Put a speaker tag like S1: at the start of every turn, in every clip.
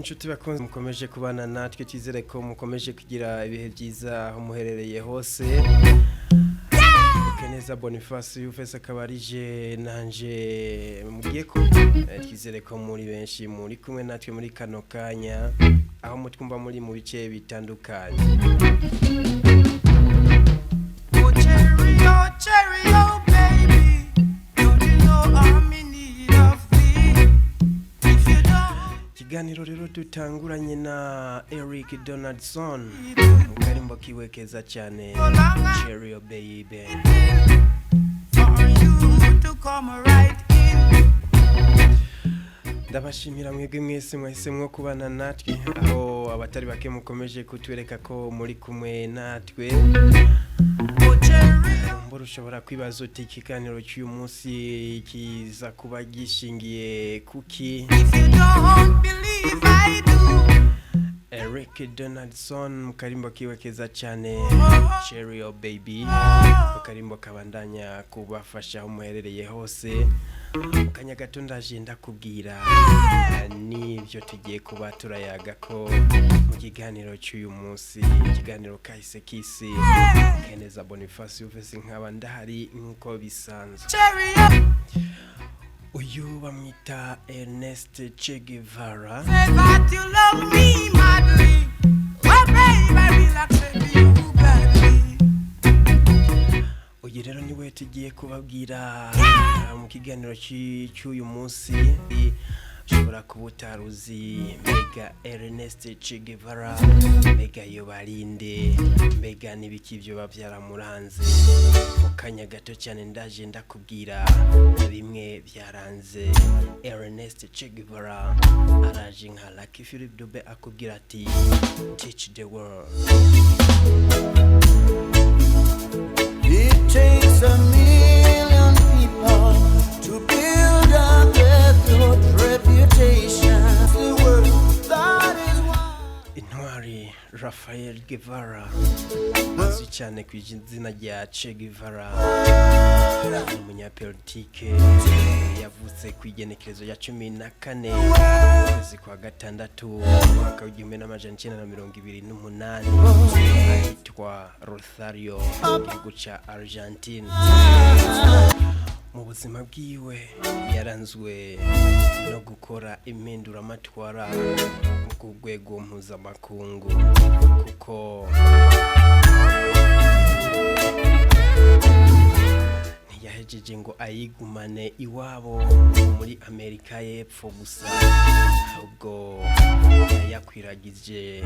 S1: Inshuti bakunze mukomeje kubana natwe, twizere ko mukomeje kugira ibihe byiza aho muherereye hose. Keneza Boniface Yufese akaba arije nanje mugiye ko twizere ko muri benshi muri kumwe natwe muri kano kanya, aho mutwumva muri mu bice bitandukanye.
S2: Oh cherry, oh cherry, oh baby, don't you know I'm in need of thee? If you don't,
S1: Ikiganiro rero dutanguranye na Eric Donaldson mu karimbo kiwe keza cyane, Cherry Oh Baby.
S2: For you to come right in.
S1: Ndabashimira mwebwe mwese mwahisemwo kubana natwe, aho abatari bake mukomeje kutwereka ko muri kumwe natwe.
S2: Oh cherry,
S1: Mbura ushobora kwibaza uti: ikiganiro cy'uyu munsi kiza kuba gishingiye kuki?
S2: If you don't believe I do,
S1: Eric Donaldson mu karimbo kiwe keza cyane, Cherry Oh Baby, mu karimbo kabandanya kubafasha aho muherereye hose. Mu kanya gato ndaje ndakubwira n'ibyo tugiye kuba turayaga ko mu kiganiro cy'uyu munsi, ikiganiro kahise kisi. Keneza Boniface Uvese nkaba ndahari nk'uko bisanzwe.
S2: Cherry, oh,
S1: Uyu bamwita Ernest Che Guevara.
S2: Say that you love me madly. Well, baby, I will accept you gladly.
S1: Uyu rero niwe tugiye kubabwira mu kiganiro cy'uyu munsi. Ushobora kuba utaruzi: mbega Ernest Che Guevara, mbega yo barinde, mbega n'ibiki byo byaramuranze? Mu kanya gato cyane ndaje ndakubwira bimwe byaranze Ernest Che Guevara. Araje nka Lucky Philip Dube akubwira ati: "Teach the world."
S3: It takes a million people to build up a good reputation. The world, that is why.
S1: Intwari Rafael Guevara, azwi cyane ku izina rya Che Guevara, ni umunyapolitike yavutse ku igenekerezo rya 14 ukwezi kwa gatandatu umwaka w'1928 ahitwa Rosario mu gihugu cya Argentine. Mu buzima bwiwe yaranzwe no gukora impinduramatwara ku rwego mpuzamakungu, kuko ntiyahejeje ngo ayigumane iwabo muri Amerika y'Epfo gusa, ahubwo yayakwiragije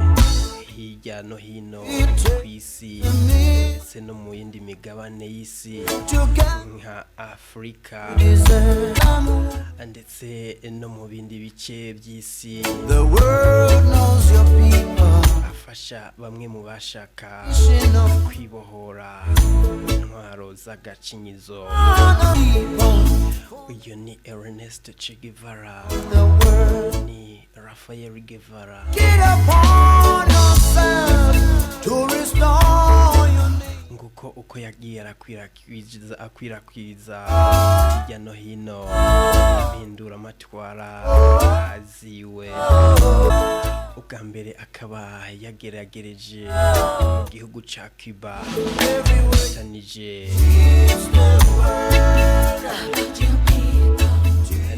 S1: hirya no hino ku isi, ndetse no mu yindi migabane y'isi
S3: Together,
S1: nka Afurika
S3: deserve.
S1: ndetse no mu bindi bice by'isi,
S3: The world knows your people.
S1: afasha bamwe mu bashaka
S3: Nation of
S1: kwibohora intwaro z'agacinyizo.
S3: People.
S1: Uyu ni Ernest Che Guevara.
S3: The world.
S1: Ni Rafael Guevara.
S3: Get upon yourself to restore your name.
S1: Nguko uko yagiye arakwirakwiza hirya no hino impinduramatwara aziwe. Ubwa mbere akaba yageragereje mu gihugu ca Cuba afatanije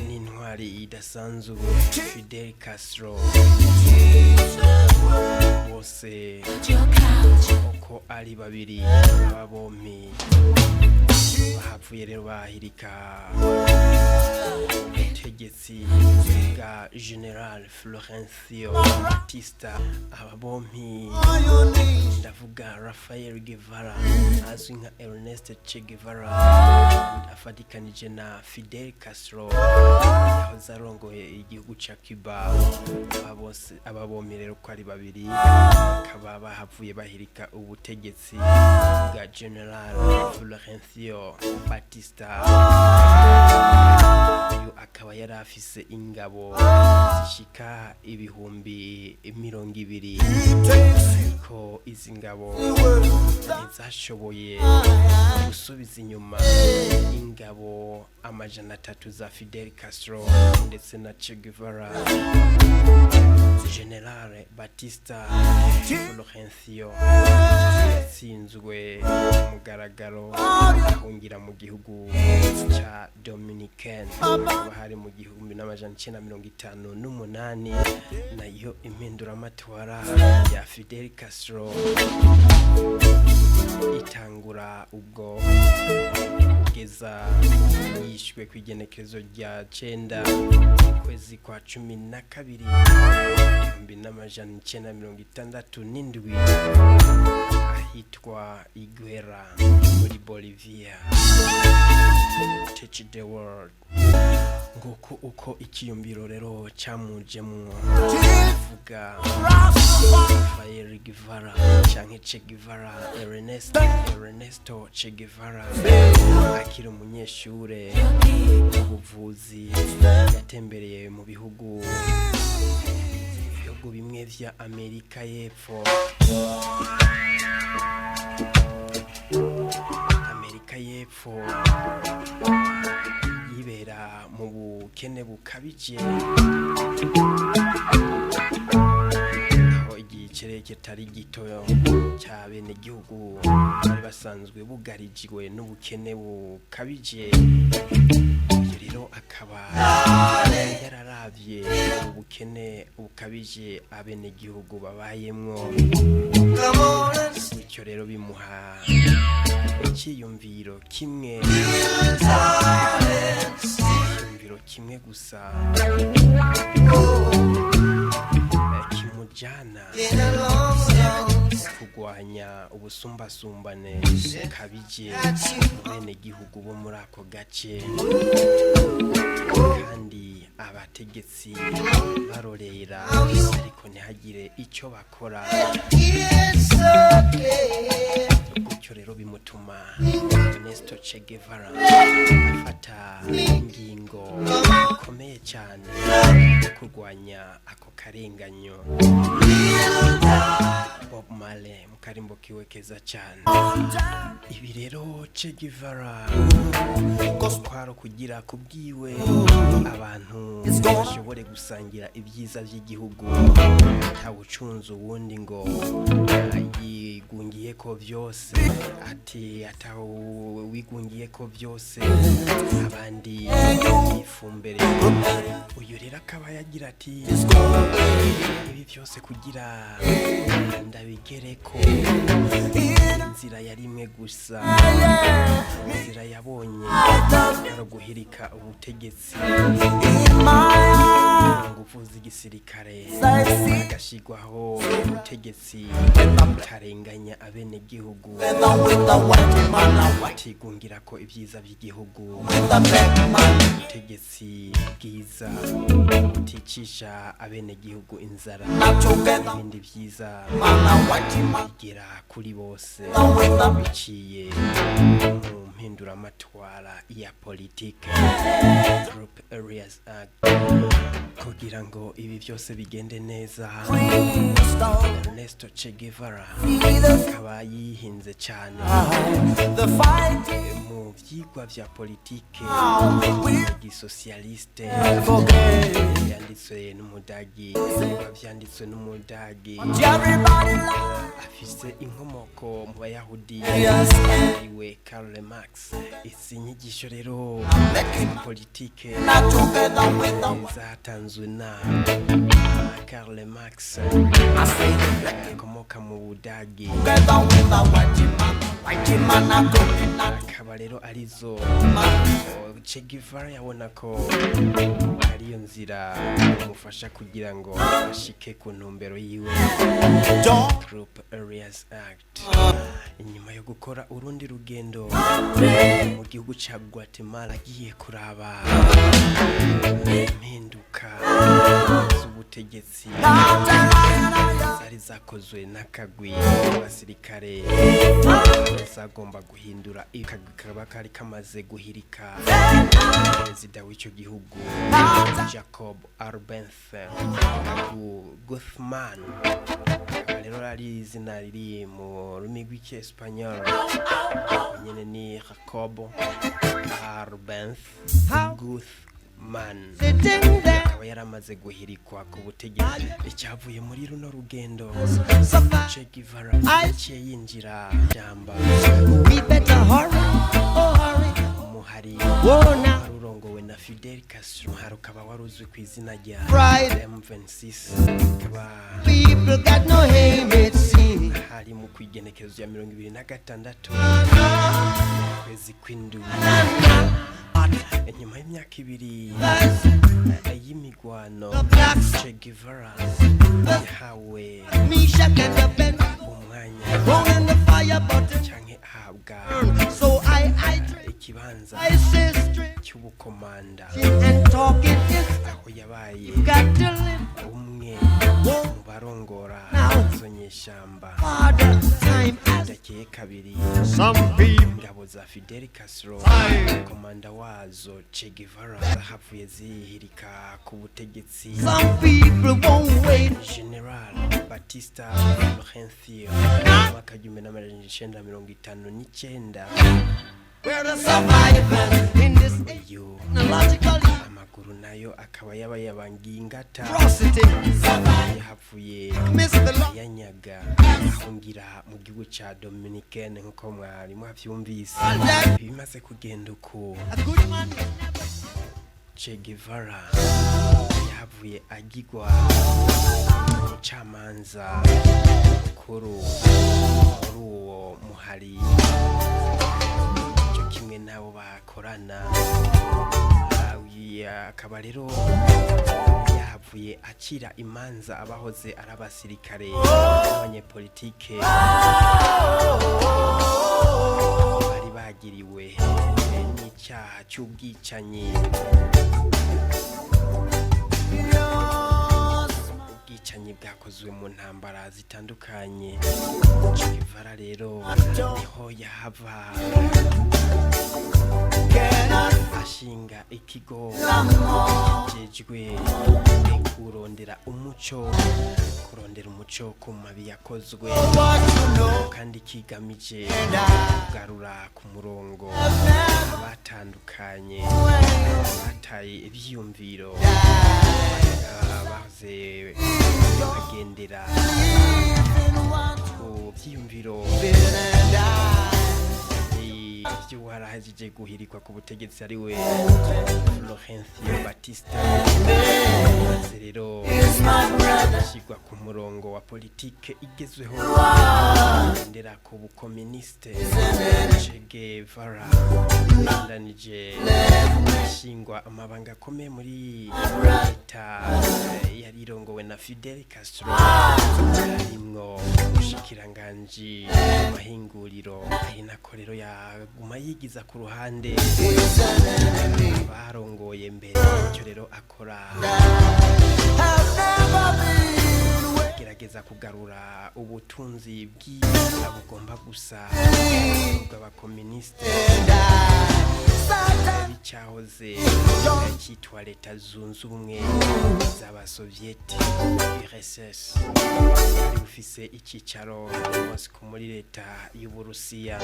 S1: n'intwari idasanzwe Fidel Castro. Bose uko ari babiri, aba bompi bahapfuye rero bahirika ubutegetsi bwa General Florencio Batista. Aba bompi
S3: Your nation.
S1: ndavuga Rafael Guevara azwi nka Ernest Che Guevara afatikanije na Fidel Castro yahoze arongoye igihugu ca Cuba. Aba bose, aba bompi rero uko ari babiri, bakaba bahavuye bahirika ubutegetsi bwa General Florencio Batista. Uyu akaba yari afise ingabo zishika 20,000.
S3: It takes
S1: Ariko izi ngabo ntizashoboye gusubiza inyuma ingabo 300 za Fidel Castro ndetse na Che Guevara. General Batista Fulgencio yatsinzwe mugaragaro, ahungira mu gihugu ca Dominican. Hakaba hari mu 1958. Nayo impinduramatwara ya Fidel Castro itangura ubwo kugeza yishwe ku igenekerezo rya 9 ukwezi kwa 12 1967 ahitwa Iguera muri Bolivia. Teach the world. Nguko uko ikiyumviro rero camujemwo kuvuga Rafael Guevara canke Che Guevara, Ernesto Che Guevara. Akiri umunyeshure ubuvuzi, yatembereye mu bihugu bimwe vya Amerika y'Epfo. Amerika y'Epfo yibera mu bukene bukabije, aho igicere kitari gito cya bene gihugu bari basanzwe bugarijwe n'ubukene bukabije. Ibyo rero akaba yararavye ubukene bukabije abenegihugu babayemwo, bityo rero bimuha icyiyumviro kimwe, icyiyumviro kimwe gusa kimujyana kurwanya ubusumbasumbane bukabije mu benegihugu bo muri ako gace, kandi abategetsi barorera ariko ntihagire icyo bakora. Gutyo rero bimutuma Ernesto Che Guevara afata ingingo ikomeye cyane yo kurwanya ako karenganyo. Bob Marley mu karimbo kiwe keza cyane. Ibi rero Che Guevara kwaro kugira kubwiwe abantu bashobore gusangira ibyiza by'igihugu, ntawucunze uwundi ngo yigungiye ko byose, ati atawigungiye ko byose abandi ifumbere. Uyu rero akaba yagira ati: ibi byose kugira ndabigereko, inzira yari imwe gusa, inzira yabonye ari uguhirika ubutegetsi mu ngufu z'igisirikare, hagashyirwaho ubutegetsi butarenganya abenegihugu, batigungira ko ibyiza by'igihugu, ubutegetsi bwiza buticisha abenegihugu inzara, ibindi byiza bigera kuri bose biciye mu mpinduramatwara ya politike, Group Areas Act. Kugira ngo ibi byose bigende neza, Ernesto Che Guevara akaba yihinze cyane mu vyigwa vya politike gisosialiste vyanditswe n'umudagi afise inkomoko mu Bayahudi, ariwe Karl Marx. Izi nyigisho rero politike zatanzwe na Karl Marx akomoka mu Budagi, akaba rero arizo Che Guevara yabona ko ariyo nzira imufasha kugira ngo ashike ku ntumbero yiwe, Group Areas Act. Inyuma yo gukora urundi rugendo mu gihugu ca Guatemala, agiye kuraba impinduka z'ubutegetsi zari zakozwe n'akagwi k'abasirikare. Zagomba guhindura kaba kari kamaze guhirika perezida w'icyo gihugu Jacob Arbenz Guzman, akaba rero ari izina riri mu rurimi rw'icyesipanyol nyine, ni Jacobo Arbenz Guzman,
S2: Sitting there,
S1: akaba yaramaze guhirikwa ku butegetsi. Icyavuye muri runo rugendo,
S2: suffer.
S1: Che Guevara yaciye yinjira ishyamba
S2: We better hurry, oh hurry.
S1: umuhari
S2: Whoa now,
S1: wari urongowe na Fidel Castro, umuhari ukaba wari uzwi ku izina rya
S2: Pride.
S1: M26, ukaba
S2: People got no aim, it seems.
S1: hari mu kwigenekerezo rya 26 kwezi kw'indwi, nyuma y'imyaka 2 y'imigwano.
S2: Blacks,
S1: Che Guevara yahawe
S2: Meshach and Abednego,
S1: umwanya
S2: thrown in the fire, but it
S1: canke ahabwa
S2: burned. So I drink,
S1: ikibanza
S2: I say straight
S1: cy'ubukomanda,
S2: and talking is
S1: aho yabaye
S2: got to live.
S1: umwe
S2: Whoa,
S1: mu barongora izo nyeshyamba.
S2: Father, time has
S1: Bidakeye kabiri,
S2: some people.
S1: ingabo za Fidel Castro, komanda wazo Che Guevara, zahavuye zihirika ku butegetsi
S2: Some people won't wait.
S1: General Batista Florencio mu mwaka w'1959.
S2: We're the survivors in this
S1: Uyu
S2: technological
S1: amaguru nayo akaba yabayabangiye ingata,
S2: atrocity.
S1: yahavuye
S2: Miss the law.
S1: yanyaga ahungira mu gihugu ca Dominicaine, nkuko mwari mwavyumvise. Bimaze kugenda uko,
S2: A good man is never
S1: Che Guevara yahavuye agigwa umucamanza mukuru muri uwo muhari, cyo kimwe n'abo bakorana. Akaba rero yahavuye akira imanza abahoze ari abasirikare n'abanyepolitike bari bagiriwe n'icyaha cy'ubwicanyi, ubwicanyi bwakozwe mu ntambara zitandukanye. Che Guevara rero niho yahava ashinga ikigo kijejwe kurondera umuco ku mabi yakozwe, kandi kigamije kugarura ku murongo abatandukanye, bataye ibyiyumviro, bahoze bagendera ku byiyumviro by'uwarahagije guhirikwa ku butegetsi, ari we Florencio Batista. Maze rero ashyirwa ku murongo wa politike igezweho igendera ku bukominisite. Che Guevara yabandanije ashingwa amabanga akomeye muri leta yari irongowe na Fidel Castro, harimwo ubushikiranganji amahinguriro, ari nako rero yaguma yigiza ku ruhande abarongoye mbere. Icyo rero akora, gerageza kugarura ubutunzi bwiza bugomba gusa bw'abakominisite b'icyahoze cyitwa Leta Zunze Ubumwe z'Abasovieti, URSS, bwari bufise icyicaro i Moscow muri leta y'Uburusiya.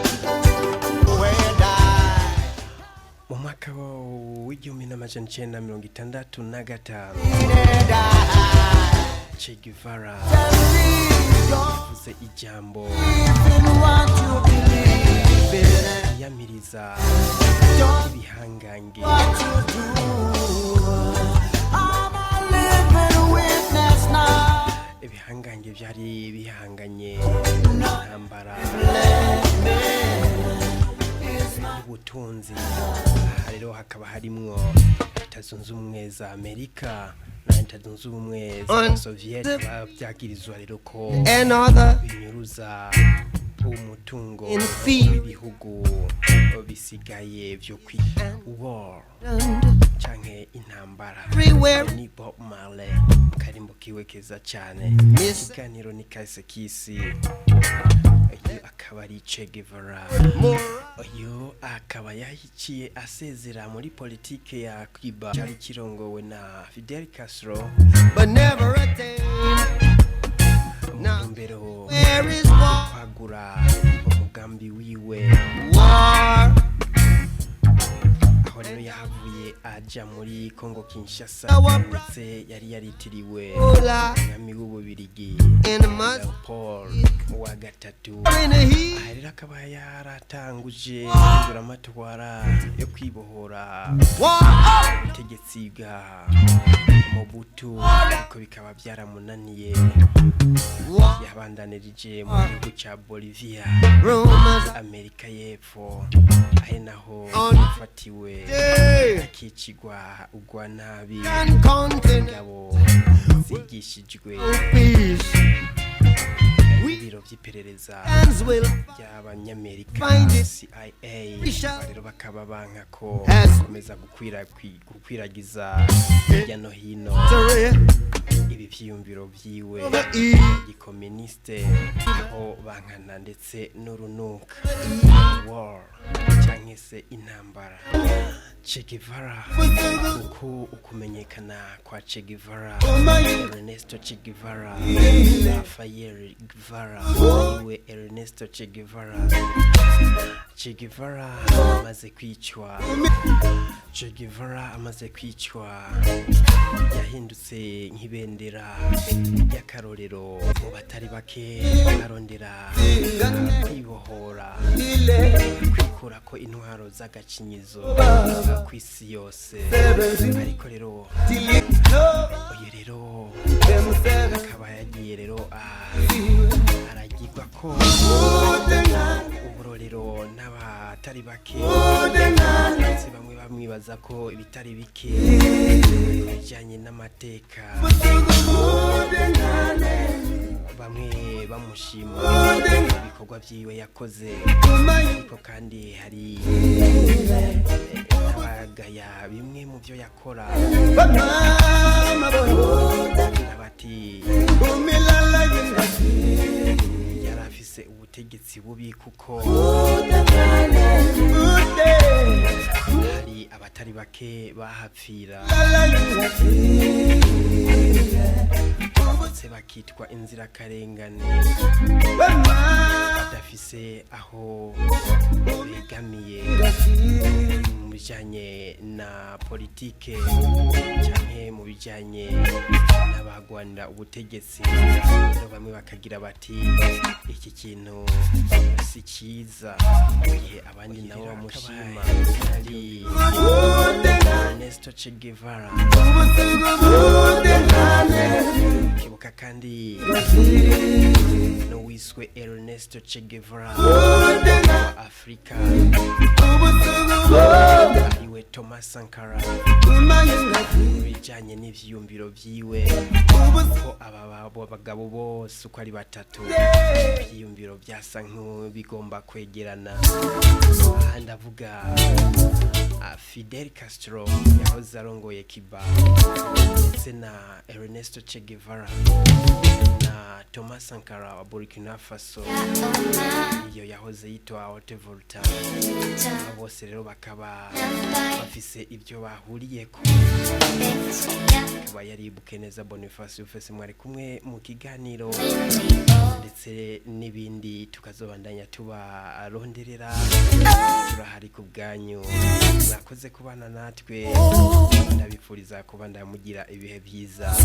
S1: Mu mwaka w'1965, Che Guevara yavuze ijambo yiyamiriza ibihangange. Ibihangange byari bihanganye mu ntambara y'ubutunzi. Aha rero hakaba harimwo Leta Zunze Ubumwe za Amerika na Leta Zunze Ubumwe za Soviyete, byagirizwa rero ko
S2: Another
S1: binyuruza umutungo
S2: In fear.
S1: w'ibihugu bisigaye byo kwi war
S2: and
S1: canke intambara.
S2: Everywhere.
S1: Ni Bob Marley, karimbo kiwe keza cyane.
S2: Miss
S1: Ikiganiro ni kahise kisi. Uyu akaba ari Che Guevara. Uyu akaba yahiciye asezera muri politike ya Cuba cyari kirongowe na Fidel Castro
S3: But never attain.
S1: mu ntumbero
S3: Where is war?
S1: kwagura umugambi wiwe.
S3: War.
S1: Aho rero yahavuye aja muri Congo Kinshasa, ndetse yari yaritiriwe
S3: Ola.
S1: umwami w'Ububirigi
S3: In the must.
S1: Paul wa gatatu.
S3: In the heat.
S1: Aha rero akaba yaratanguje impinduramatwara yo kwibohora
S3: War. Up.
S1: ubutegetsi bwa Mobutu, ariko bikaba byaramunaniye.
S3: War.
S1: Yabandanirije mu gihugu cya Bolivia,
S3: Rumors.
S1: Amerika y'Epfo, ari naho
S3: On
S1: yafatiwe
S3: Day.
S1: akicigwa ugwa nabi
S3: And continent.
S1: ingabo zigishijwe
S3: Peace.
S1: ibiro by'iperereza
S3: Hands will
S1: by'Abanyamerika,
S3: Find it.
S1: CIA.
S3: We shall-
S1: Aba rero bakaba banka ko
S3: Has-
S1: bakomeza gukwiragiza hirya no hino
S3: victory
S1: ibi vyiyumviro vyiwe
S3: over evil.
S1: gikoministe, aho bankana ndetse n'urunuka war canke se intambara. Che Guevara, uku ukumenyekana kwa Che Guevara, Ernesto Che Guevara, Rafael Guevara, iwe Ernesto Che Guevara. Che Guevara amaze kwicwa, Che Guevara amaze kwicwa, yahindutse nk'ibendera y'akarorero mu batari bake arondera kwibohora, kwikura ko intwaro z'agacinyizo ku isi yose. Ariko rero uyu rero akaba yagiye rero aragirwa ko uburorero n'abatari bake, ndetse bamwe bamwibaza ko ibitari bike bijyanye n'amateka, bamwe bamushima ibikorwa byiwe yakoze, ariko kandi hari n'abagaya bimwe mu byo yakora bati yari afise ubutegetsi bubi, kuko hari abatari bake bahapfira ndetse bakitwa inzirakarengane badafise aho begamiye mu bijyanye na politike cyane, mu bijyanye n'abagwanira ubutegetsi. Rero bamwe bakagira bati iki kintu si cyiza, mu gihe abandi nabo bamushima. Ari Ernesto Che Guevara. Kibuka kandi n'uwiswe Ernesto Che Guevara wa Afurika, ariwe Thomas Sankara, mu bijyanye n'ivyiyumviro vyiwe, ko aba bagabo bose uko ari batatu ivyiyumviro byasa nk'ibigomba kwegerana. Aha ndavuga Fidel Castro yahoze arongoye Cuba, ndetse na Ernesto Che Guevara na Thomas Sankara wa Burkina Faso, iyo yahoze yitwa Haute Volta. Abo bose rero bakaba bafise ibyo bahuriyeko. Akaba yari Bukeneza Boniface Ufese mwari kumwe mu kiganiro, ndetse n'ibindi tukazobandanya tubaronderera. Turahari ku bwanyu, mwakoze kubana natwe, ndabifuriza kubandanya mugira ibihe byiza.